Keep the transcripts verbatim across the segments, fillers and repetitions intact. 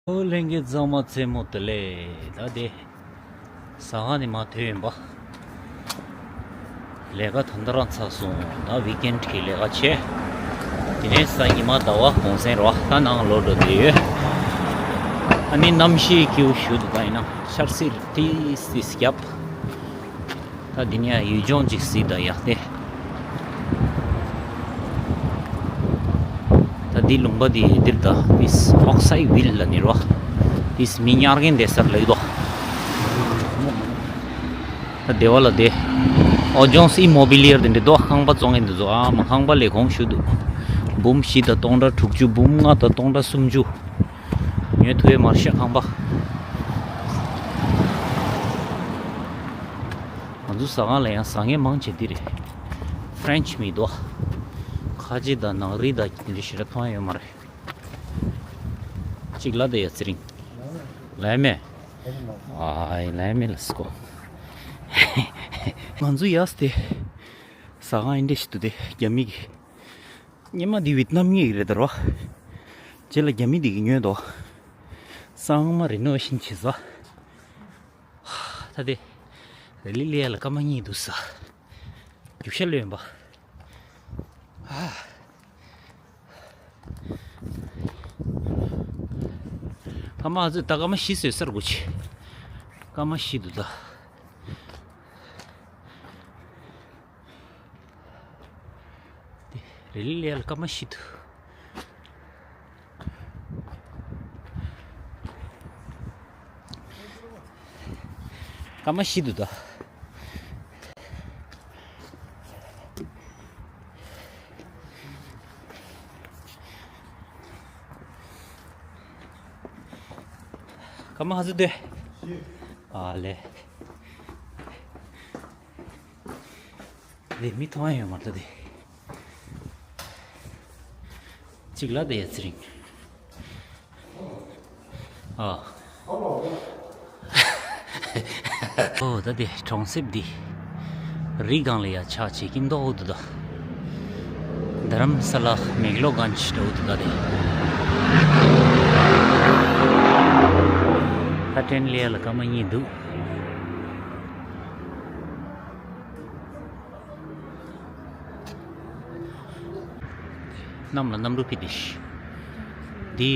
ཨོ་ལྷན་རྒྱས་ཚང་མ་མཚན་མོ་བདེ་ལེགས། ད་དེ་ཟ་ཁང་ནས་མར་ཐོན་ཡིན་པ། ལས་ཀ་ད་ལྟ་རང་ཚར་སོང་། ད་ཝིག་ཨེན་གྱི་ལས་ཀ་བྱས། དེ་ནས་གཟའ་ཉི་མ་ཟླ་བ་གུང་སེང་རེད་པ། ད་ནང་ལོག་འགྲོ་བསྡད་ཡོད། ཨ་ནི་གནམ་གཤིས་སྐྱིད་པོ་ཞེ་པོ་འདུག་ད་ཡིན་ན་ཆར་ཟིལ་ཏིག་ཏིག་བརྒྱབ། ད་འདི་ནས་ཡུལ་ལྗོངས་ཅིག་གཟིགས་དང་ཡག་སྟེ། ད་འདི་ལུང་པ་འདི་འདིར་ད་ཏིས་ཨོག་སའི་ཝིལ་ལབ་ནི་རེད་པ། ཏིས་མི་ཉར་མཁན་བསྡད་ས་ལབ་ཀྱི་འདུག་ད་སྡེ་བ་ལ་དེ་ཨོ་ཇོན་སི་ཨི་མོ་བི་ལི་ཡར་དེ་འདྲ་འདུག་ཁང་པ་བཙོང་མཁན་དེ་ཚོ། ཨ་མ་ཁང་པ་ལས་གོང་ཞུ་འདུག་འབུམ་བཞི་དང་སྟོང་ཕྲག་དྲུག་ཅུ། འབུམ་ལྔ་དང་སྟོང་ཕྲག་སུམ་ཅུ། ཉོ་ཐུབ་ཡས་མ་རེད་ཤག་ཁང་པ། ང་ཚོ་ཟ་ཁང་ལ་ཡང་ཟ་མཁན་མང་ཆེ་འདི་རེད། ཕ་རན་ཆི་མི་འདུག་ཁ་ཆེ་དང་ནག་རིལ་དང་འདི་ཞེ་དྲག་མཐོང་ཡོད་མ་རེད། གཅིག་ལ་དེ་ཡ་ཚེ་རིང་། ལའི་མེ། ཨའི་ལའི་མེ་ལ་སི་ཀོ། ང་ཚོ་ཡས་དེ་ཟ་ཁང་ཨིན་འདྲ་ཞིག་འདུག་དེ་རྒྱ་མི་གི། སྔོན་མ་འདི་ཝེད་ནམ་གྱི་རེད་ད་རོ། རྗེས་ལ་རྒྱ་མི་འདི་གི་ཉོས་འདུག་ཚང་མ་རི་ནོ་ཝེ་ཤན་བྱས་ས། ད་དེ་རི་ལི་ལི་ཡ་ལ་སྐར་མ་གཉིས་འདུག་ས། རྒྱུག་ཤར་ལོས་ཡིན་པ། ཨ། སྐར་མ་ཨ་ཙི་ད་སྐར་མ་བཞི་ཟེར་སར་དགོས་ཆེ། སྐར་མ་བཞི་འདུག་ད། དེ་རི་ལི་ལི་ཡ་ལ་སྐར་མ་བཞི་འདུག་སྐར་མ་བཞི་འདུག་ད། སྐར་མ་ཧ་ཟི་དེ། ཨ་ལེ། དེ་མི་མཐོང་ཡ་ཡོད་མ་རེད་དེ། གཅིག་ལ་དེ་ཡ་ཚེ་རིང་། ཨ། ཨོ་ད་དེ་གྲོང་གསེབ་འདི་རི་སྒང་ལ་ཡ་ཆགས་བྱེད་ཀྱིན་འདུག་འོ་འདུག་ད། རྡ་རམ་ས་ལ་མེག་ལོ་གན་ཇི་འདྲ་འོ་འདུག་ད་དེ། ད་ཏྲེན་ལེ་ཡ་ལ་སྐར་མ་གཉིས་འདུག་གནམ་ལ་གནམ་གྲུ་ཕི་དེ་ཤི། འདི།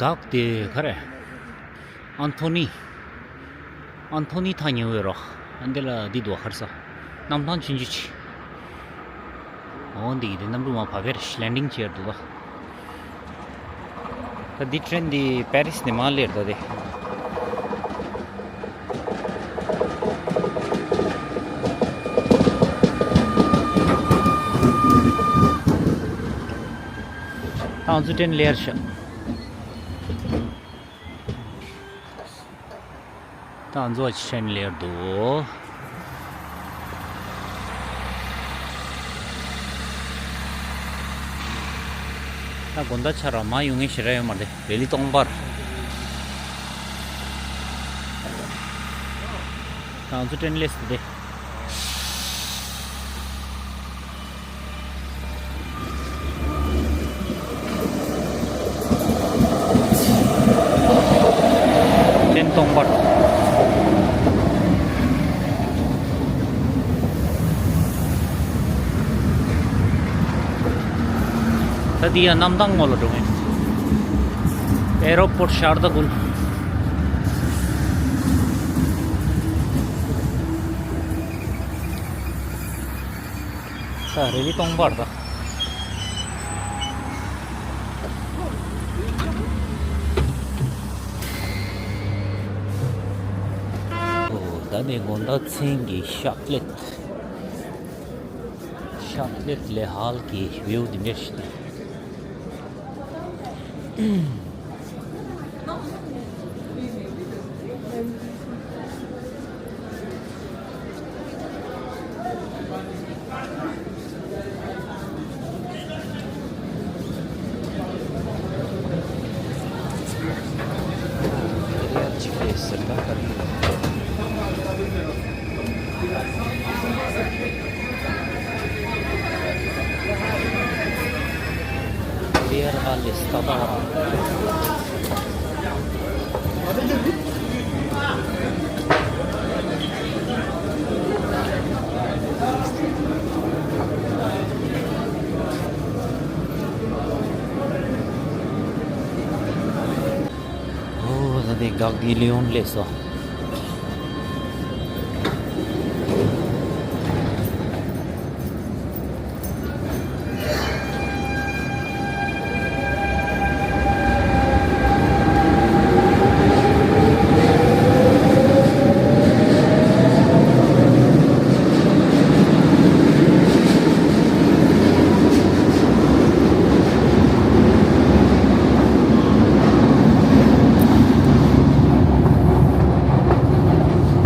འགག་དེ་ག་རེ། ཨན་ཐོ་ནི། ཨན་ཐོ་ནི་ཐང་ཉེ་བོའི་རོ། ཨན་དེ་ལ་འདི་འདུག་ཧར་ས། གནམ་ཐང་ཆུང་ཆུང་ཆེ། འོ་འདི་གི་དེ་གནམ་གྲུ་མ་བབས་པར་ལེན་ཌིང་བྱས་འདུག་ལ། ད་འདི་ཏྲེན་འདི་པེ་རིས་ནས་མར་སླེབས་འདུག་དེ། ད་ང་ཚོ་ཏྲེན་སླེབས་ཤག་ད་ང་ཚོ་ཏྲེན་སླེབས་འདུག་ད་དགོང་དག་ཆ་ར་མ་ཡོང་མཁན་ཞེ་དྲག་ཡོད་མ་རེད། རི་ལི་སྟོང་པར། ད་ང་ཚོ་ཏྲེན་སླེབས་སོང་སྟེ། ཏྲེན་སྟོང་པར། ད་འདི་ཡང་གནམ་ཐང་ངོ་ལ་འགྲོ་ངེས། ཨེ་རོ་པོར་ཤར་ད་གུལ། ས་རི་ལི་སྟོང་པར་ད། ཨོ་ད་ནི་དགོང་དག་མཚན་གྱི་ཤག་ལེད། ཤག་ལེད་ལས་ཧལ་གྱི་བེའུ་འདི་འདྲ་ཞིག་ཏུ། There are ཏག་ཏག་ར། ཨོ་ད་དེ་གག་དེ་ལིའོན་སླེབས་སོང་།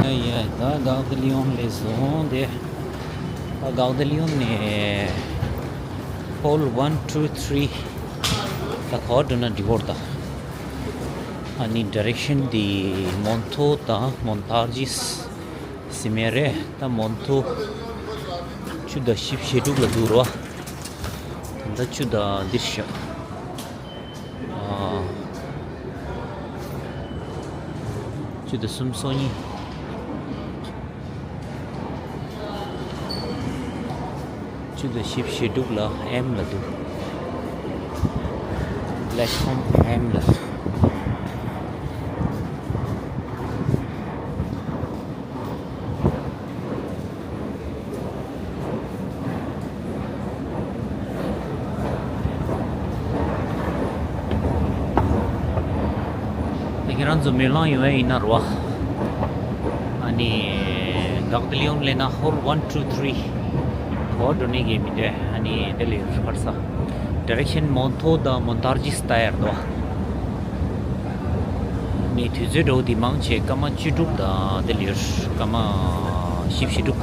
ཡ་ཡ། ད་གག་དེ་ལིའོན་སླེབས་སོང་། དེ་ད་གག་དེ་ལིའོན་ནས་ཧོལ་ཝན་ཊུ་ཐི་རི་ད་ག་པར་འགྲོ་ན་འགྲིག་གི་རེད་ད། ཨ་ནི་ཌི་རེག་ཤན་འདི་མོན་ཐོ་དང་མོན་ཐར་ཇིས་ཟེར་མཁན་རེད། ད་མོན་ཐོ་བཅུ་དང་བཞི་བཅུ་དྲུག་ལ་འདུག་རོ། ད་ལྟ་བཅུ་དང་འདིར་བཞག་ཨ། བཅུ་དང་གསུམ། སོ་གཉིས། བཅུ་དང་བཞི་བཅུ་དྲུག་ལ་ཨེམ་ལ་འདུག་པླེ་ཊི་ཕོམ་ཨེམ་ལ། ད་ཁྱེད་རང་ཚོ་མུན་ལམ་ཡོང་ཡ་ཡིན་ན་རོ། ཨ་ནི་གག་དེ་ལིའོན་སླེབས་ན་ཧོལ་ཝན་ཊུ་ཐི་རི་ག་པར་འགྲོ་ནི་གི་མི་འདུག་ཨ་ནི་དེ་ལ་ཡོད་རེད། ག་རེ་ཟ། ཌི་རེག་ཤན་མོན་ཐོ་དང་མོན་ཐར་ཇིས་ལྟ་ཡ་རེད་དོ། ནི་དུས་ཚོད་འདྲ་བོ་དེ་མང་ཆེ་སྐར་མ་བཅུ་དྲུག་དང་དེ་ལ་ཡོད། སྐར་མ་བཞི་བཅུ་དྲུག་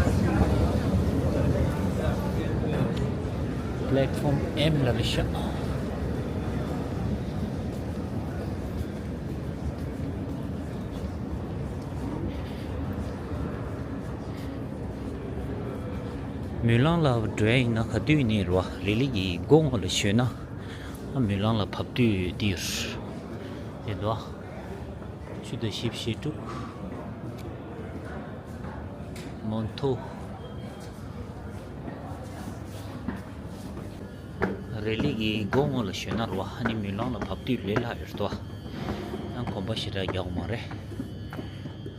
པླེ་ཊི་ཕོམ་ཨེམ་ལ་རེད་ཤག་མུན་ལམ་ལ་འགྲོ་ཡ་ཡིན་ན་ག་དུས་ཡིན་ནའི་རེད་བ། རི་ལི་གི་སྒོ་ངོ་ལ་ཞོན་ན། ཨ་མུན་ལམ་ལ་བབས་དུས་འདི་ཡོད་རེད་དོ། བཅུ་དང་བཞི་བཅུ་དྲུག་མོན་ཐོ། རི་ལི་གི་སྒོ་ངོ་ལ་ཞོན་ན་རེད་བ། ཨ་ནི་མུན་ལམ་ལ་བབས་དུས་ལས་སླ་ཡོད་རེད་དོ། ཡང་གོམ་པ་ཞེ་དྲག་རྒྱག་དགོས་མ་རེད།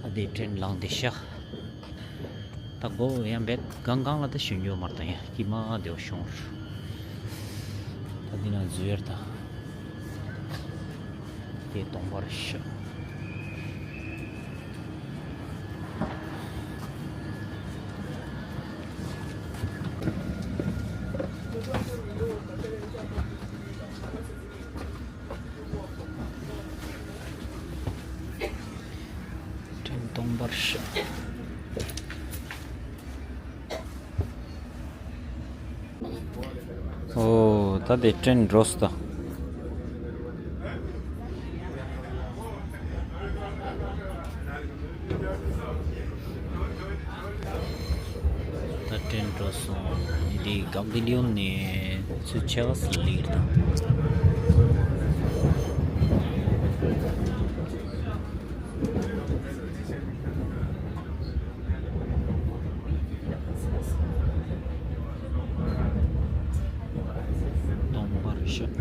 ཨ་དེ་ཊེན་ཊི་ལངས་བསྡད་ཤག་ད་སྒོ་ཡང་རྦད་གང་གང་ལ་ད་ཞོན་རྒྱུ་མ་རེད་ད། ཡང་དཀྱིལ་མ་དེ་བ་ཤོང་རེད། ད་འདི་ན་འཛུལ་ཡ་རེད་ད། དེ་སྟོང་པ་རེད་ཤག་ཊེན་ཊི་སྟོང་པར་ཤག་ཨོ་ད་དེ་ཊེན་ཊི་འགྲོ་སོང་ད། ད་ཊེན་ཊི་འགྲོ་སོང་། འདི་གག་དེ་ལིའོན་ནས་ཚུར་ཆེ་བ་སི་ལིར་དང་། སྟོང་པར་ཤག་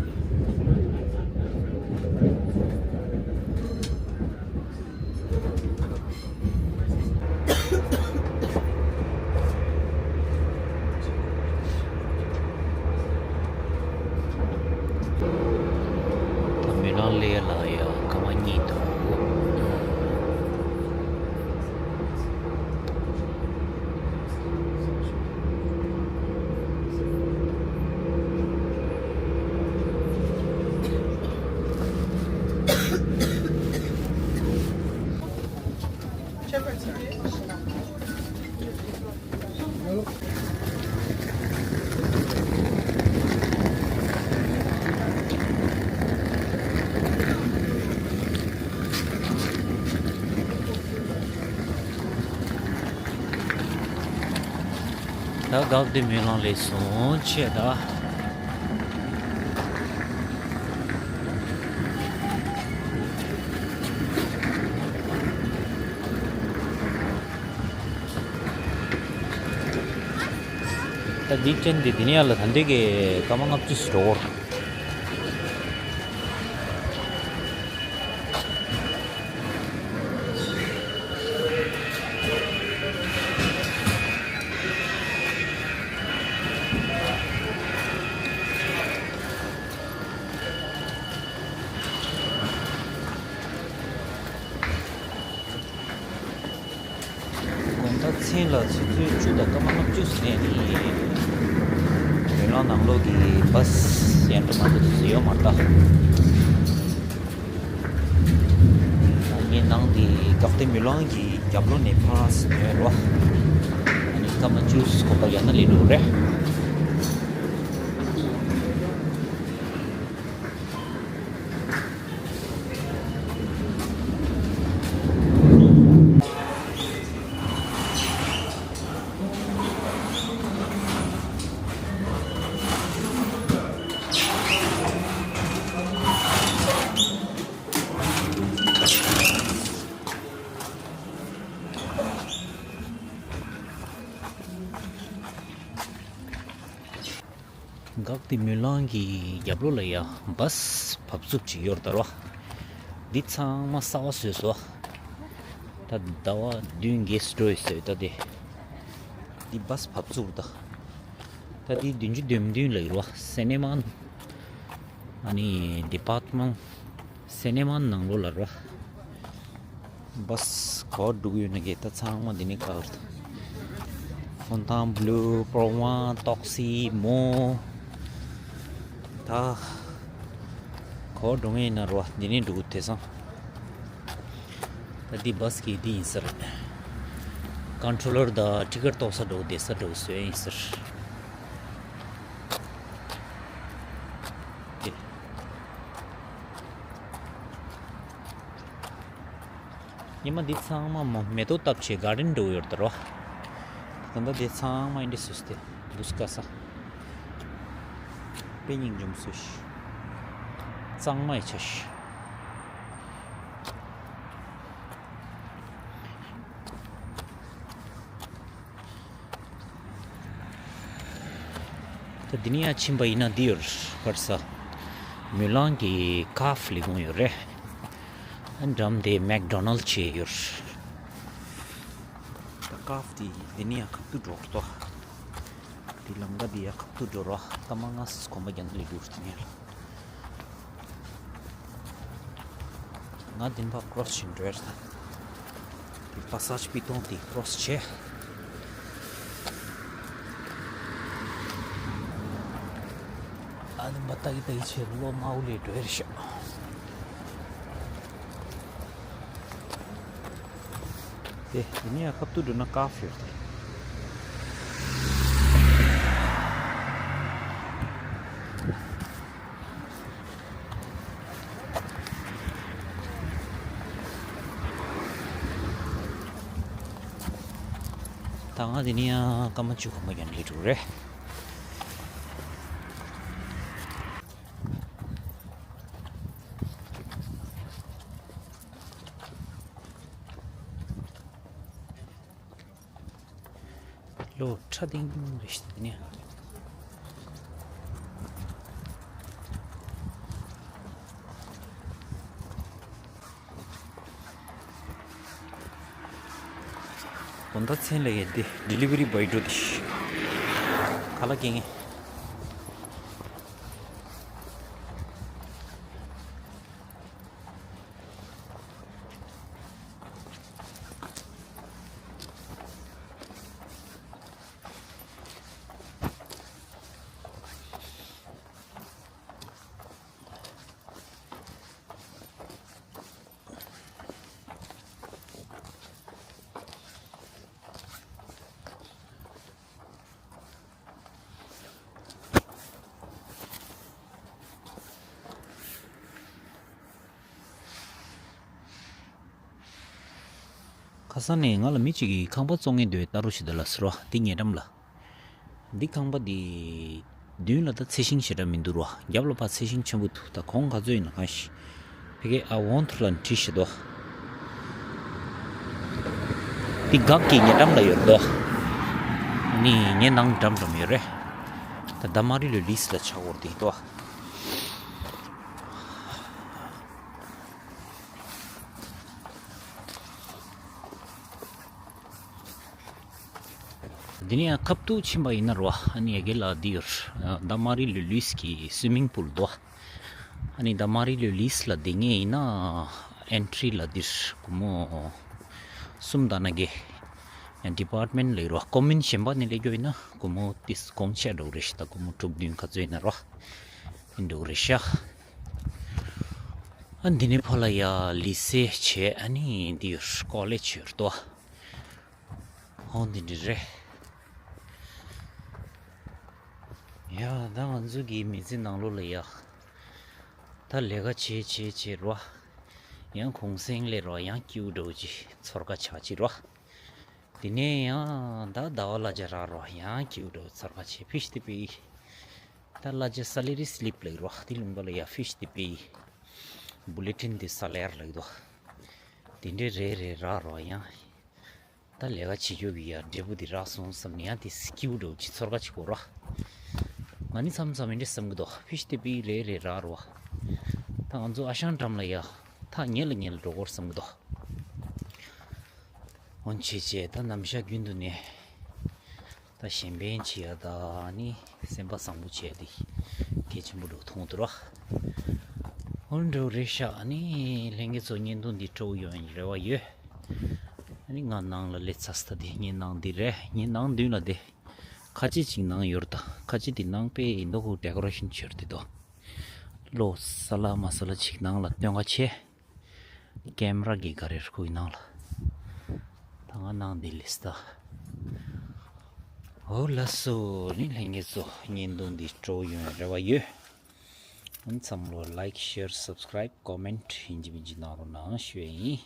ད་མི་ལང་ལེ་ལ་ཡ་སྐར་མ་གཉིས་འདུག་ད་གག་དེ་མི་ལང་ལེ་སོང་ཆེ་ད། ད་འདི་ཅན་འདི་འདི་ནས་ཡར་ལ་ད་འདི་གི་སྐར་མ་ལྔ་བཅུ་ཙམ་འགྲོ་གི་ཡོད་རེད། དགོང་དག་མཚན་ལ་ཆུ་ཚོད་བཅུ་དང་སྐར་མ་ལྔ་བཅུ་ཙམ་ནས་ནི། མུན་ལམ་ནང་ལོགས་ཀྱི་བཱས་ཡར་འགྲོ་མར་འགྲོ་དེ་ཚོ་ཡོད་མ་རེད་ད། ངའི་ནང་དེ་འགག་སྡེ་མུན་ལམ་གྱི་རྒྱབ་ལོགས་ནས་ཕར་ཡོད་རོ། ཨ་ནི་སྐར་མ་བཅུ་ཙམ་གོམ་པ་རྒྱག་ན་སླེབས་འགྲོ་གི་རེད། འགག་སྡེ་མུན་ལམ་གྱི་རྒྱབ་ལོགས་ལ་ཡང་བཱས་བབས་ཚུགས་ཅིག་ཡོད་རེད་ད་རོ། འདི་ཚང་མ་གསར་པ་བཟོས་སོང་། ད་ཟླ་བ་བདུན་བརྒྱད་ཙམ་འགྲོ་ཡི་ཟེར་ད་དེ། འདི་བཱས་བབས་ཚུགས་རེད་ད། ད་འདི་བདུན་ཅུ་དོན་བདུན་ལ་ཡོད་རེད་བ། སེ་ནེ་མན། ཨ་ནི་ཌི་པཱར་ཊི་མེན་ཊི། སེ་ནེ་མན་ནང་ལོགས་ལ་རེད་བ། བཱས་ག་པར་འགྲོ་གི་ཡོད་ན་གི་ད་ཚང་མ་འདི་ནས་བཀག་རེད། ཧྥོན་ཏན་བྷུ་ལུ། པོར་ཝང་། ཏོག་སི་མོ། ད་ག་པར་འགྲོ་མཁན་ཡིན་ན་རེད་བ། འདི་ནས་འགྲོ་གི་དེང་སང་། ད་འདི་བཱས་ཀྱི་འདི་ཡིན་ས་རེད། ཀོན་ཊོ་ལར་དང་ཊི་ཀེ་ཊི་གཏོང་ས་འགྲོ་གི་བསྡད་ས་འགྲོ་གི་བཟོས་ཡིན་ས་རེད། དེ། ཉི་མ་འདི་ཚང་མ་མོ་མེ་ཏོག་བཏབ་བྱས་གྷར་ཌེན་འགྲོ་ཡོད་རེད་ད་རོ། ད་ལྟ་འདི་ཚང་མ་ཨིན་འདྲ་སུས་ཏེ་འདུག་སྐ་ས། དཔེ་སྙིང་རྗེ་མོ་བཟོས་ཤིག་གཙང་མ་ཡི་ཆ་ཤིག་ད་འདི་ནས་ཡར་ཕྱིན་པ་ཡིན་ན་འདི་ཡོད་རེད། ག་རེ་ཟ། མུན་ལམ་གྱི་ཀ་ཧྥེ་ལས་ཁུངས་ཡོད་རེད། ཨ་འགྲམ་དེ་མེག་ཌོ་ནལ་ཌི་བྱས་ཡོད་རེད། ད་ཀ་ཧྥེ་དེ་འདི་ནས་ཡར་ཁ་ཐུག་འགྲོ་གི་འདུག་དེ་ལམ་ཀ་འདི་ཡར་ཁ་ཐུག་འགྲོ་རོགས། སྐར་མ་ལྔ་གོམ་པ་རྒྱག་ན་སླེབས་འགྲོ་གི་འདུག་ངས་ལ། ང་འདི་ཕར་ཀྲོ་སི་བྱེད་འགྲོ་ཡ་རེད། དེ་པ་སཱཇ་པི་ཏོང་དེ་ཀྲོ་སི་བྱས། ཨ་ནི་མ་ཏག་གི་ཏག་གི་བྱས་ལོ་མའོ་ལེ་འགྲོ་ཡ་རེད་ཤག་དེ་ཡིན་ཡང་ཁ་ཐུག་འགྲོ་ན་ཀ་ཧྥེ་ཡོད་དེ། ད་ང་དེ་ནས་ཡང་སྐར་མ་བཅུ་གོམ་པ་རྒྱག་ནས་སླེབས་འགྲོ་གི་རེད། ལོ་ཁྲ་ཐིང་ཐིང་རེད་ཤག་དེ་ནས། དགོང་དག་མཚན་ལ་ཡོད་དེ་ཌེ་ལི་ཝ་རི་བོའི་འགྲོ་དེ་ཤག་ག་ལ་སྐྱེ་ངེས། ཁ་སང་ནས་ང་ལ་མི་གཅིག་གིས་ཁང་པ་བཙོང་མཁན་འདུག་ལྟ་རོགས་བྱེད་དང་ལབ་ཟེར་བ་འདི་ཉེ་འགྲམ་ལ། འདི་ཁང་པ་འདི་མདུན་ལ་ད་ཚད་ཤིང་ཞེ་དྲག་མི་འདུག་རོ། རྒྱབ་ལ་ཕར་ཚད་ཤིང་ཆེན་པོ་འདུག་ད་གོང་ག་ཚོད་ཡིན་ན་གང་ཤེས། ཕ་གི་ཨ་ཝོན་ཐུར་ལ་བྲིས་ཤིག་དོ། འདི་འགག་གི་ཉེ་འགྲམ་ལ་ཡོད་དོ། ནི་ཉེ་ནང་འགྲམ་འགྲམ་ཡོད་རེད། ད་ད་མ་རི་ལོ་ལིས་ལ་ཆགས་འོར་དེ་ཏོ། འདི་ནས་ཡང་ཁབ་ཏུ་ཕྱིན་པ་ཡིན་ན་རོ། ཨ་ནི་ཡ་གེ་ལ་འདི་ཡོད། ད་མ་རི་ལོ་ལིས་ཀྱི་སུའི་མིང་པུལ་དོ། ཨ་ནི་ད་མ་རི་ལོ་ལིས་ལ་འདི་ངས་ཡིན་ན་ཨེན་ཊི་རི་ལ་འདིར་སྒོར་མོ་གསུམ་དང་ན་གེ། ཡང་ཌི་པཱར་ཊི་མེན་ཊི་ལ་ཡོད་རོ། ཀོ་མུན་གཞན་པ་ནས་ལས་རྒྱུ་ཡིན་ན་སྒོར་མོ་ཏིས་གོང་ཆེ་འགྲོ་རེད་ཤག་ད་སྒོར་མོ་དྲུག་བདུན་ག་ཚོད་ཡིན་ན་རོ། ཡིན་འགྲོ་རེད་ཤག་ཨ་འདི་ནས་ཕ་ལ་ཡ་ལི་སེ་བྱས། ཨ་ནི་འདི་ཡོད་ཀོ་ལེ་ཇི་ཡོད་དོ། ཧོ་འདི་འདྲ་རེད། ཡ་ད་ང་ཚོ་གི་མི་ཚེ་ནང་ལོགས་ལ་ཡ། ད་ལས་ཀ་བྱེད་བྱེད་བྱེད་རོ། ཡང་གུང་སེང་སླེབས་རོ། ཡང་སྐྱིད་པོ་འདྲ་བོ་ཅིག་ཚོར་ཁ་ཆགས་ཅིག་རོ། དེ་ནས་ཡང་ད་ཟླ་བ་ལ་རྒྱ་རག་རོ། ཡང་སྐྱིད་པོ་འདྲ་བོ་ཚོར་ཁ་ཆེ་ཕི་ཤི་ཏི་པི། ད་ལ་རྒྱ་སེ་ལེ་རི་སི་ལིབ་ལ་ཡོད་རོ། དེ་ལུང་པ་ལ་ཡ་ཕི་ཤི་ཏི་པི། བུ་ལེ་ཊིན་དེ་སེ་ལེ་རི་ལ་ཡོད་དོ། དེ་འདྲ་རེ་རེ་རག་རོ། ཡང་ད་ལས་ཀ་བྱེད་རྒྱུ་གི་ཡ་འབྲས་བུ་འདི་རག་སོང་བསམ་ནས་ཡང་དེ་སྐྱིད་པོ་འདྲ་བོ་ཅིག་ཚོར་ཁ་ཅིག་གོ་ར། ང་ནི་མཚམས་མཚམས་མི་འདྲ་བསམ་གི་འདུག་ཕི་ཤི་ཏི་པི་རེ་རེ་རག་རོ། ད་ང་ཚོ་ཨ་ཞང་འགྲམ་ལ་ཡ་ཐག་ཉེ་ལ་ཉེ་ལ་འགྲོ་གོ་བསམ་གི་འདུག་འོན་ཆེ་ཆེ་ད་ནམ་ཞག་རྒྱུན་དུ་ནས་ད་གཞན་ཕན་བྱེད་ཡ་ད་ནི་སེམས་པ་བཟང་པོ་བྱས་ཏེ་གལ་ཆེན་པོ་འགྲོ་མཐོང་འདུག་ར། འོན་འགྲོ་རེད་ཤག་ཨ་ནི་ལྷན་རྒྱས་ཚོ་བརྙན་ཐུང་འདི་སྤྲོ་པོ་ཡོང་ཡ་རེ་བ་ཡོད། ཨ་ནི་ང་ནང་ལ་སླེབས་ཚར་སྟེ་དེ་ངའི་ནང་འདི་རེད། ངའི་ནང་མདུན་ལ་དེ་ཁ་ཆེ་ཅིག་ནང་ཡོད་ད། ཁ་ཆེ་དེ་ནང་དཔེ་ཡིན་མདོག་ཁུག་ཌེ་ཀོ་རེ་ཤན་བྱས་ཏེ་དོ། ལོ་ས་ལ་མ་ས་ལ་ཅིག་ནང་ལ་སྟོན་ཁ་ཆེ། ཀེམ་ར་གི་ག་རེ་ར་ཁུག་ནང་ལ། ད་ང་ནང་འདི་ལས་ད། ཨོ་ལགས་སོ། ནི་ལྷན་རྒྱས་ཚོ་བརྙན་ཐུང་འདི་སྤྲོ་པོ་ཡོང་རེ་བ་ཡོད། ཨ་ནི་ཚང་མ་ལོ་ལའིཀ་ཤེར་སབ་སི་ཀ་རའིབ་ཀོ་མེན་ཊི་ཡིན་གཅིག་མིན་གཅིག་གནང་རོགས་གནང་ཞུ་ཡ་ཡིན།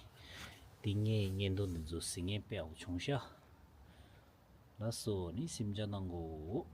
འདི་ངའི་བརྙན་ཐུང་འདི་ཚོ་གཟིགས་མཁན་དཔེ་ཡག་པོ་བྱུང་ཤག་ལགས་སོ། ནི་སེམས་ཆུང་གནང་གོ།